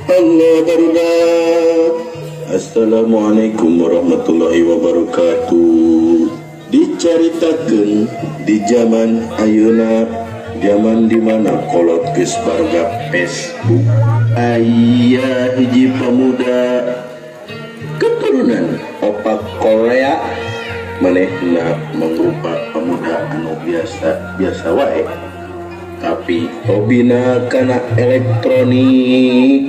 Allah barudak. Assalamualaikum warahmatullahi wabarakatuh. Dicaritakeun di zaman ayeuna, zaman di mana kolot geus barga Facebook. Aya hiji pemuda keturunan opak Korea, manehna mangrupa pemuda anu biasa wae, tapi hobina kana elektronik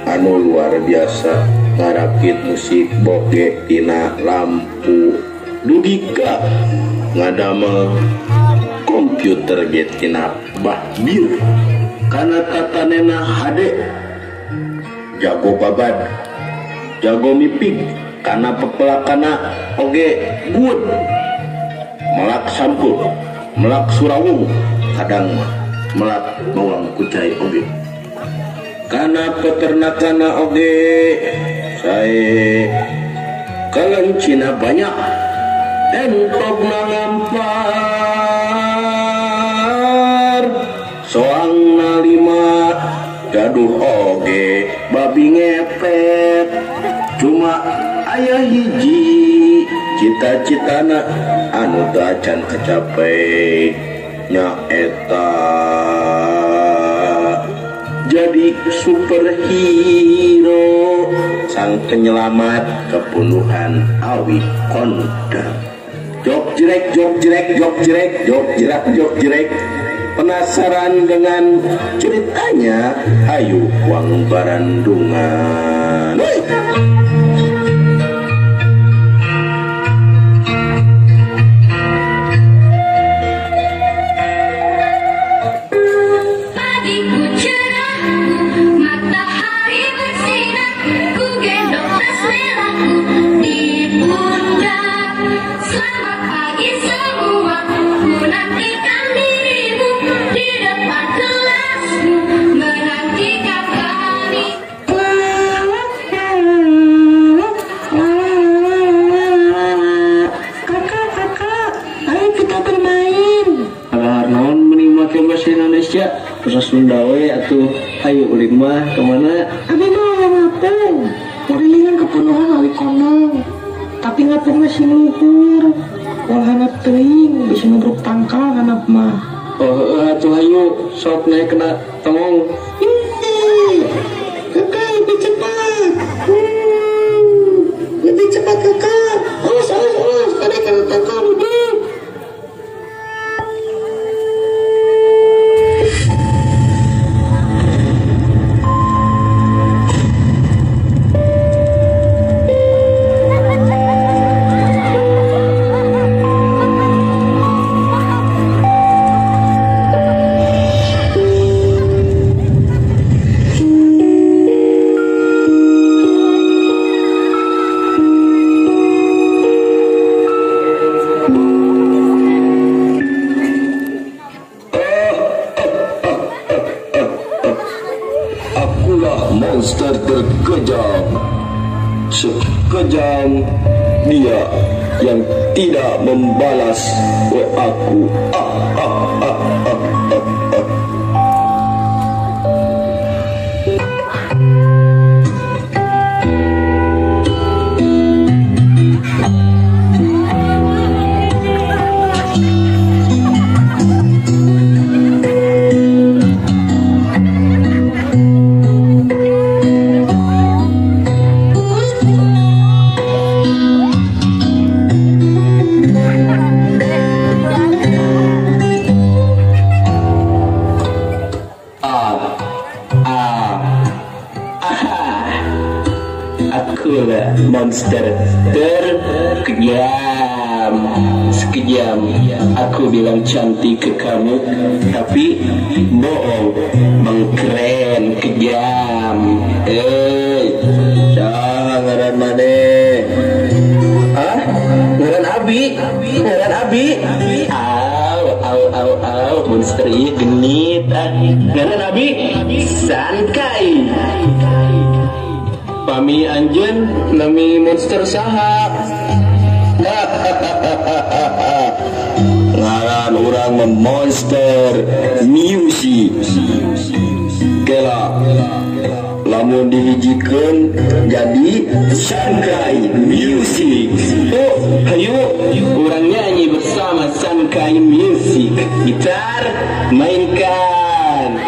anu luar biasa, ngarakit musik boge tina lampu dugi ka ngadamel komputer ge tina bahbir. Kana tatanena hade, jago babad, jago mipig, kana pepelakana oge good, melak sampul, melak surawung, kadang mah melak bawang kucai oge. Kana peternakana oge sae, kalencina banyak, entogna ngampar, soangna lima, gaduh oge babi ngepet. Cuma aya hiji cita-citana anu teu acan kacape, nyaeta jadi superhero sang penyelamat kebunuhan awi kondang. Jok jerek, jok jerek, jok jerek, jok jerak, jok jerek. Penasaran dengan ceritanya? Hayu wang barandungan. Hei! Indonesia bahasa Sunda we atuh. Ayo ulin mah kemana? Abi mah ngapung kurilingan kepenuhan awi kondang, tapi ngapung masih luhur, wal hanap teuing bisa nubruk tangkal hanap mah. Oh atuh ayo sok naik kena tongong. Kakak lebih cepat, lebih cepat kakak. Awas awas awas, ada kena tangkal duduk. Monster terkejam, sekejam dia yang tidak membalas WA aku. Ah, ah, ah, ah, ah, ah. Akulah monster terkejam. Sekejam aku bilang cantik ke kamu, tapi bohong, mengkeren kejam. Jangan ngaran maneh. Ah, ngaran abi, ngaran abi. Au, au, au, au, monster ieu genit. Ngaran abi Sankai. Pami anjeun nami monster saha? Monster Music. Kela lamun dihijikeun jadi Sankai Music. Oh, hayu urang nyanyi bersama Sankai Music. Gitar mainkan.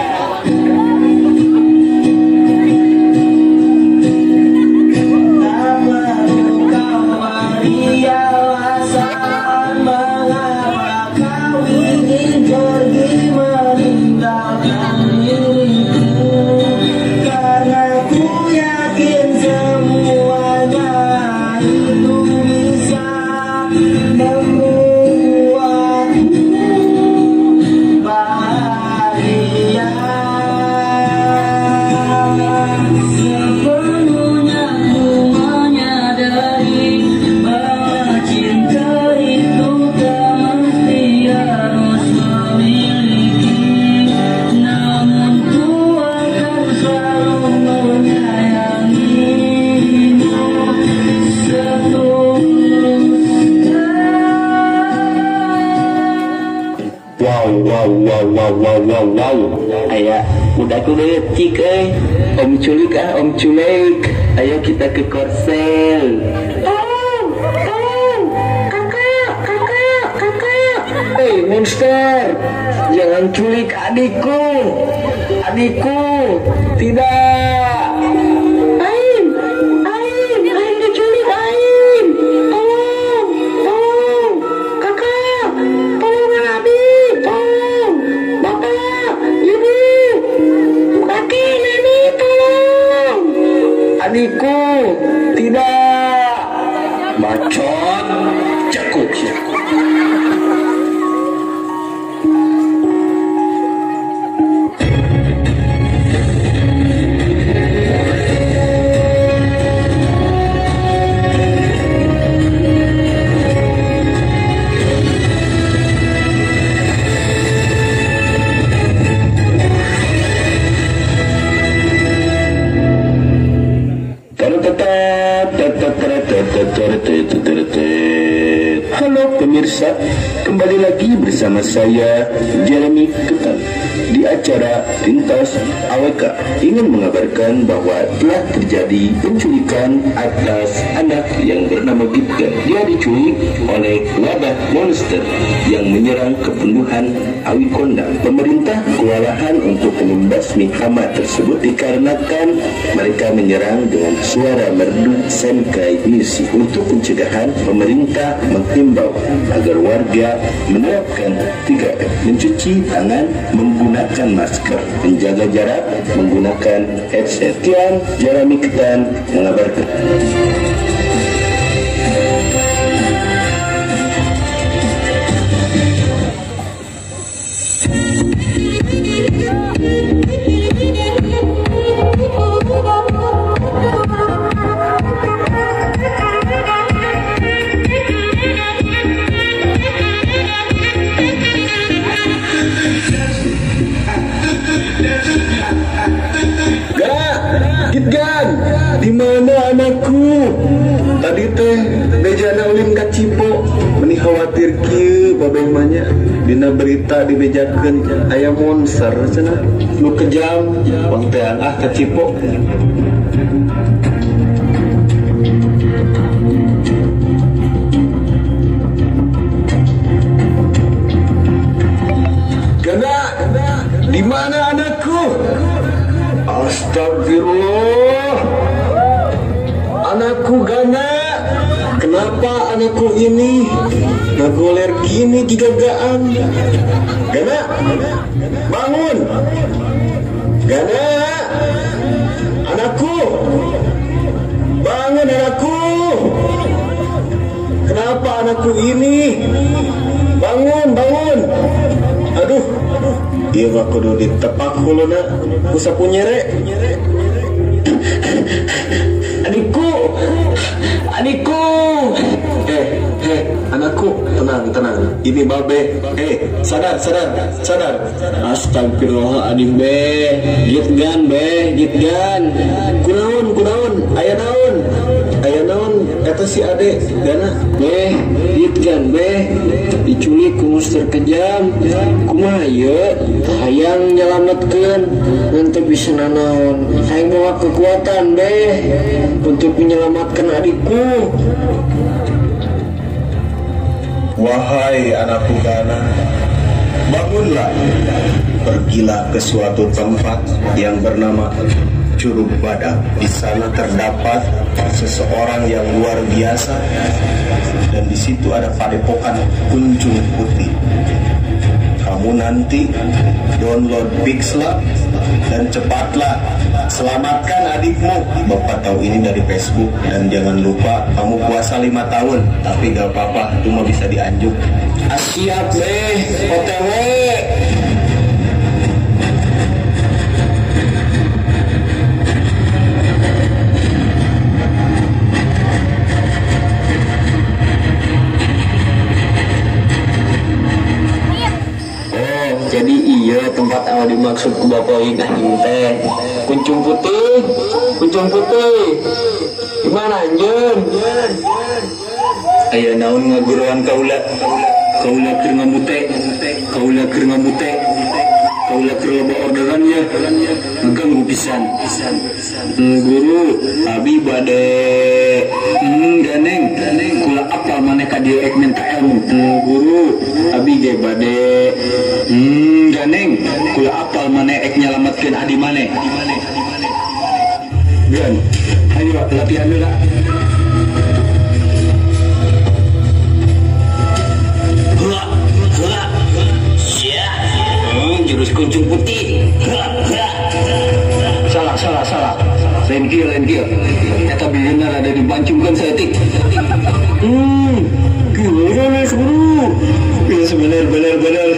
Wow, aya udah aku leutik euy. Om culik ah, om culik. Ayo kita ke Korsel. Tolong, tolong. Kakak, kakak, kakak. Hey monster, jangan culik adikku. Adikku, tidak. Aim, Aim, Aim diculik Aim. Tolong, tolong. Kakak, tolong abi, tolong. Bapak, ibu, kakek, nenek, tolong. Adikku, tidak. Bacot, cekuk ya. Halo pemirsa, kembali lagi bersama saya Jeremy Ketan di acara Lintas AWK. Ingin mengabarkan bahwa telah terjadi penculikan atas anak yang bernama Gibran. Dia diculik oleh wabah monster yang menyerang kepenuhan Awi Kondang. Pemerintah kewalahan untuk membasmi hama tersebut dikarenakan mereka menyerang dengan suara merdu Sankai Music. Untuk pencegahan, pemerintah menghimbau agar warga menerapkan 3M: mencuci tangan menggunakan masker, menjaga jarak menggunakan headset. Sekian, Jeremy Ketan mengabarkan. Gitgan, di mana anakku? Tadi teh bejana ulin ka Cipo, meni khawatir kieu babeh mah nya. Dina berita dibejakeun aya monster cenah, nu kejam, pangtean ah ka Cipo. Gana, di mana anakku? Astagfirullah, anakku Gana, kenapa anakku ini ngagoler gini gigagaan? Gana, bangun! Gana, anakku, bangun anakku! Kenapa anakku ini? Bangun, bangun! Aduh, iya mah kudu ditepak huluna ku sapu nyere. Adikku, adikku. Anakku, tenang, tenang. Ini babe. Sadar, sadar, sadar. Astagfirullahaladzim, be. Gitgan, be, gitgan. Kunaon, kunaon, aya naon. Aya naon, eta si ade, Gana. Be, gitgan, be. Diculik ku monster kejam. Kumaha ieu? Hayang nyelametkeun ngan teu bisa nanaon. Hayang bawa kekuatan deh untuk menyelamatkan adikku. Wahai anakku Gana, bangunlah, pergilah ke suatu tempat yang bernama Curug Badak. Di sana terdapat seseorang yang luar biasa dan di situ ada padepokan Kuncung Putih. Kamu nanti download Pixla dan cepatlah selamatkan adikmu. Bapak tahu ini dari Facebook dan jangan lupa kamu puasa 5 tahun. Tapi gak apa-apa, cuma bisa dianjuk. Siap deh, OTW. Jadi iya tempat awal dimaksud ku bapak anjing teh. Kuncung putih, kuncung putih. Gimana anjeun? Aya naon ngaguruan kaula? Kaula keur ngamute, kaula keur ngamute. Kaula keur loba orderan ya. Ngeganggu pisan. Guru, abi bade ganeng. Kula apal maneh ka dieu ek minta ilmu. Guru, abi ge bade ganeng. Kula apal maneh ek nyalametkeun adi maneh. Gan, ayo latihan heula. Jurus kuncung putih. Salah, salah, salah. Lain kieu, lain kieu. Eta bener ada dibancungkeun saeutik. Gimana nih guru? Ya bener, bener, bener.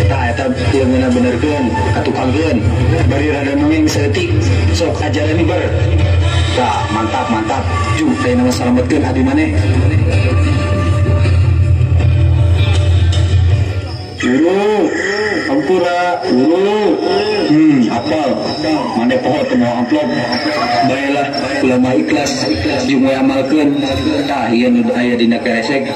Tah eta ieu ngeuna benerkeun, katukangkeun. Bari rada nongeng saeutik. Sok ajaran ber. Tah, mantap, mantap. Ju, teh nama salametkeun adi maneh. Guru, ampura, guru. Apal, mane poho teu mawa amplop. Baelah, kula mah ikhlas, jeung we amalkeun. Tah, ieu nu aya dina keresek.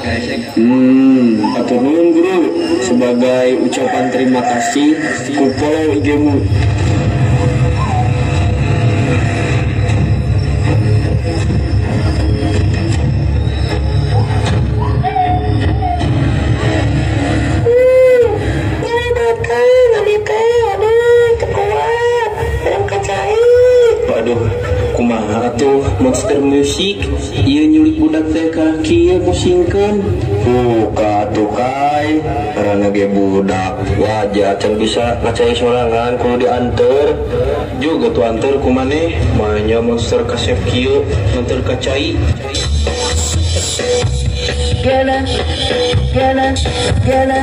Hatur nuhun guru, sebagai ucapan terima kasih ku follow IG-mu. Waduh, kumaha atuh monster musik ieu nyulik budak teh ka kieu musingkeun. Buka atuh kai, karena ge budak wajar can bisa ngacai sorangan kudu dianter. Juga tuh anter ku maneh, manya monster kasep kieu nganter ka cai. Gana, gana, gana.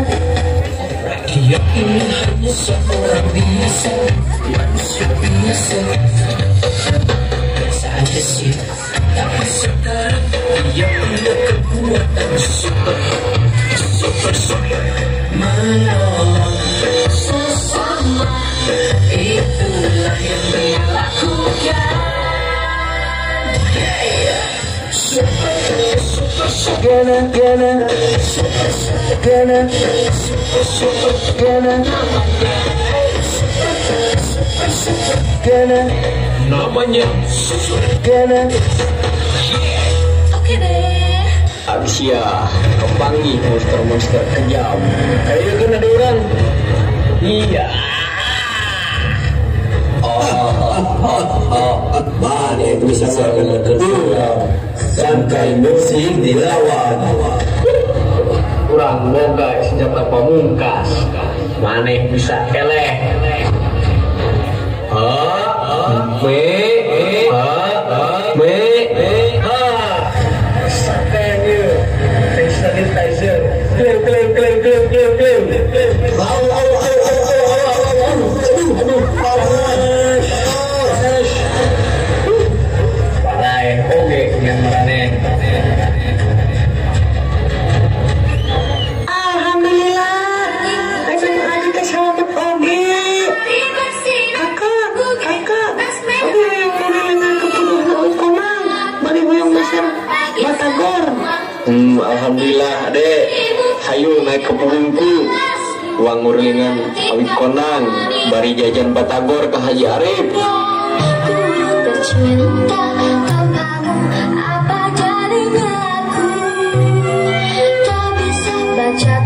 Dia ini hanya seorang biasa, manusia biasa. Biasa aja sih, tapi sekarang dia punya kekuatan super, super, super. Menolong sesama, itulah yang dia lakukan. Yeah. Super, super, super. Gana, gana, super, super, gana, super, super, gana, super, super, super, gana. Namanya super, gana. Oke deh. Abis ya, kepanggih monster-monster kejam. Ayo kan ada orang. Iya. Oh, mana itu bisa bergerak. Sangkai musik dilawan. Kurang boga senjata pamungkas. Maneh bisa eleh. H B H B H. Sangkai ieu. Sanitizer. Klaim klaim klaim klaim klaim klaim. Au au au au au au au. Aduh aduh. Lain oge yang maraneh. Alhamdulillah, adi teh salamet oge. Kakak, kakak, abi hoyong dengan kepunuhan Komang, bari hoyong meser batagor. Alhamdulillah adek. Hayu naik ke punggungku. Uang ngurilingan awi konang bari jajan batagor ke Haji Arif. Tercinta kamu apa jadinya aku tak bisa baca.